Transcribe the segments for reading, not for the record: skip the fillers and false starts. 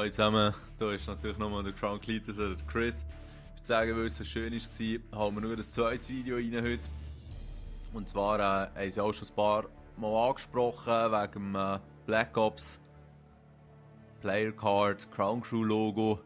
Hallo zusammen, hier ist natürlich nochmal der Crown Cletus oder der Chris. Ich würde sagen, weil es so schön war, haben wir nur das zweite Video rein heute. Und zwar haben sie auch schon ein paar Mal angesprochen wegen dem Black Ops Player Card Crown Crew Logo.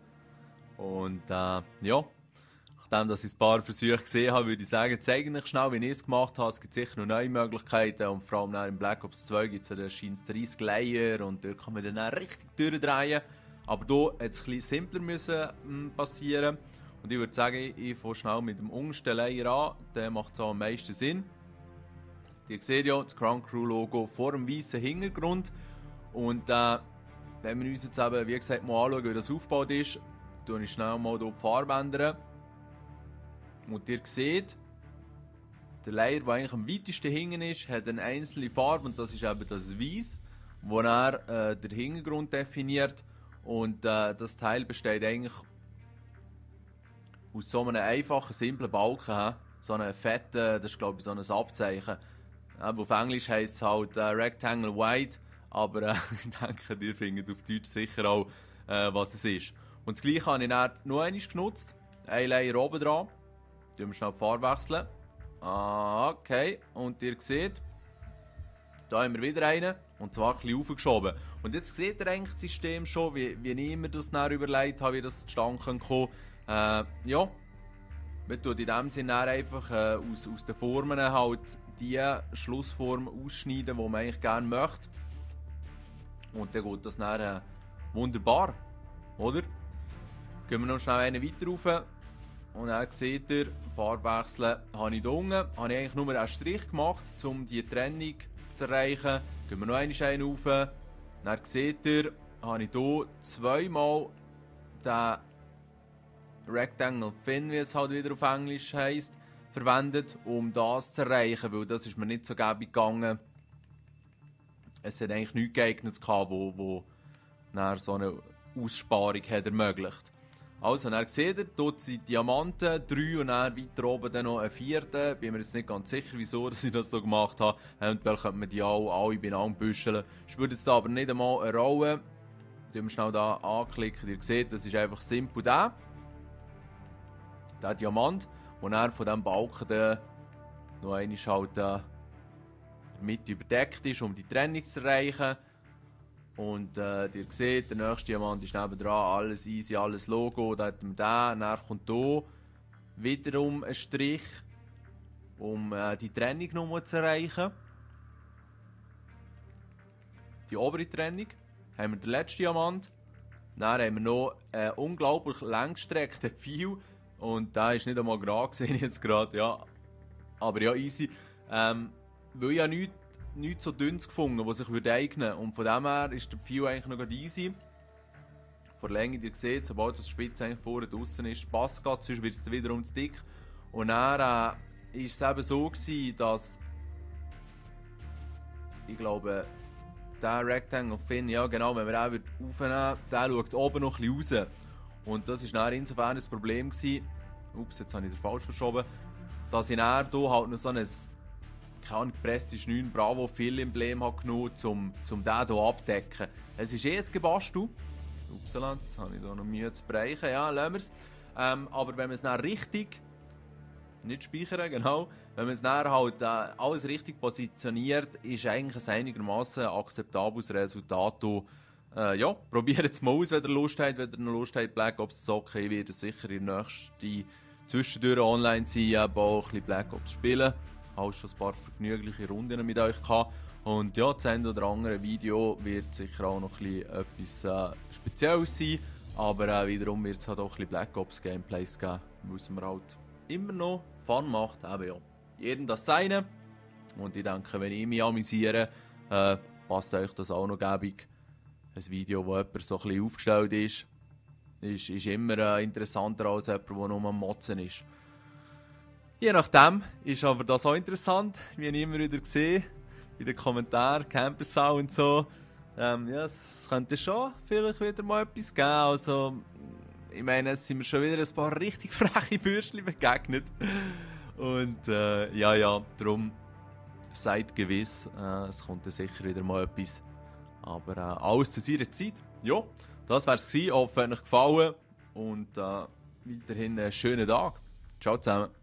Und ja, nachdem dass ich ein paar Versuche gesehen habe, würde ich sagen, zeige ich schnell, wie ich es gemacht habe. Es gibt sicher noch neue Möglichkeiten und vor allem im Black Ops 2 gibt es ja 30 Layer und dort kann man dann auch richtig durchdrehen. Aber hier hätte es etwas simpler müssen passieren. Und ich würde sagen, ich fange schnell mit dem untersten Layer an. Der macht so am meisten Sinn. Ihr seht ja das Crown Crew Logo vor dem weißen Hintergrund. Und wenn wir uns jetzt eben, wie gesagt, mal anschauen, wie das aufgebaut ist, tue ich schnell mal hier die Farbe ändern. Und ihr seht, der Layer, der eigentlich am weitesten hinten ist, hat eine einzelne Farbe und das ist eben das Weiß, wo er den Hintergrund definiert. Und das Teil besteht eigentlich aus so einem einfachen, simplen Balken. So einem fetten, das ist glaube ich so ein Abzeichen. Auf Englisch heisst es halt Rectangle White, aber ich denke, ihr findet auf Deutsch sicher auch, was es ist. Und das gleiche habe ich dann noch einmal genutzt. Ein Layer oben dran. Tun wir schnell die Farbe wechseln. Okay, und ihr seht, da haben wir wieder einen, und zwar ein bisschen aufgeschoben. Und jetzt seht ihr eigentlich das System schon, wie ich mir das dann überlegt habe, wie das zustande kommen kann. Ja, man tut in dem Sinne einfach aus den Formen halt die Schlussform ausschneiden, die man eigentlich gerne möchte. Und dann geht das dann wunderbar, oder? Gehen wir noch schnell einen weiter rauf. Und dann seht ihr, Farbwechseln habe ich hier unten. Habe ich eigentlich nur einen Strich gemacht, um die Trennung zu erreichen. Gehen wir noch einen rauf. Dann seht ihr, habe ich hier zweimal den Rectangle Thin, wie es halt wieder auf Englisch heisst, verwendet, um das zu erreichen, weil das ist mir nicht so gäbig gegangen. Es hat eigentlich nichts geeignet, wo so eine Aussparung hat ermöglicht. Also, dann seht ihr, dort sind Diamanten, 3 und dann weiter oben dann noch ein 4. Bin mir jetzt nicht ganz sicher, wieso dass ich das so gemacht habe. Eventuell könnte man die auch alle beieinander büscheln. Spielt jetzt aber nicht einmal eine Rolle. Wenn wir schnell hier anklicken, ihr seht, das ist einfach simpel der Diamant, und er von diesem Balken dann noch einmal halt mit überdeckt ist, um die Trennung zu erreichen. Und ihr seht, der nächste Diamant ist nebendran, alles easy, alles Logo, da hat man den, dann kommt hier wiederum ein Strich, um die Trennung nochmal zu erreichen. Die obere Trennung, haben wir den letzten Diamant, dann haben wir noch einen unglaublich langgestreckten Pfeil, und der ist nicht einmal gerade gesehen jetzt gerade, ja, aber ja, easy, weil ich ja nichts so dünnes gefunden, was sich eignen würde. Und von dem her ist der Pfeil eigentlich noch easy. Von der Länge, ihr seht, sobald das Spitze eigentlich vorne draußen ist, passt es, sonst wird es wiederum zu dick. Und dann war es eben so gewesen, dass ich glaube, der Rectangle Thin, ja genau, wenn wir ihn aufnehmen, der schaut oben noch ein bisschen raus. Und das war dann insofern das Problem gewesen, ups, jetzt habe ich den falsch verschoben, dass ich dann hier halt noch so ein gepresstes 9 Bravo Fill Emblem genommen, um den hier abzudecken. Es ist ein Gebastel. Upsala, jetzt habe ich hier noch Mühe zu brechen. Ja, lassen wir es. Aber wenn man es dann richtig, nicht speichern, genau, wenn man es dann halt alles richtig positioniert, ist eigentlich ein einigermaßen akzeptables Resultat hier. Ja, probiert es mal aus, wenn ihr Lust habt, noch Lust habt, Black Ops zu zocken. Ich werde sicher in der nächsten zwischendurch online sein, aber auch ein bisschen Black Ops spielen. Ich habe schon ein paar vergnügliche Runden mit euch gehabt. Und ja, das eine oder andere Video wird sicher auch noch etwas Spezielles sein. Aber wiederum wird es halt auch ein bisschen Black Ops Gameplays geben, weil es mir halt immer noch Fun macht. Eben ja, jedem das Seine. Und ich denke, wenn ich mich amüsiere, passt euch das auch noch gäbig. Ein Video, wo jemand so ein bisschen aufgestellt ist immer interessanter als jemand, der nur am Motzen ist. Je nachdem ist aber das auch interessant, wie ich immer wieder sehe, in den Kommentaren, Campersau und so. Ja, es könnte schon vielleicht wieder mal etwas geben. Also, ich meine, es sind mir schon wieder ein paar richtig freche Würstchen begegnet. Und ja, darum seid gewiss, es kommt sicher wieder mal etwas. Aber alles zu seiner Zeit. Ja, das wär's gewesen. Hoffe, es hat euch gefallen und weiterhin einen schönen Tag. Ciao zusammen.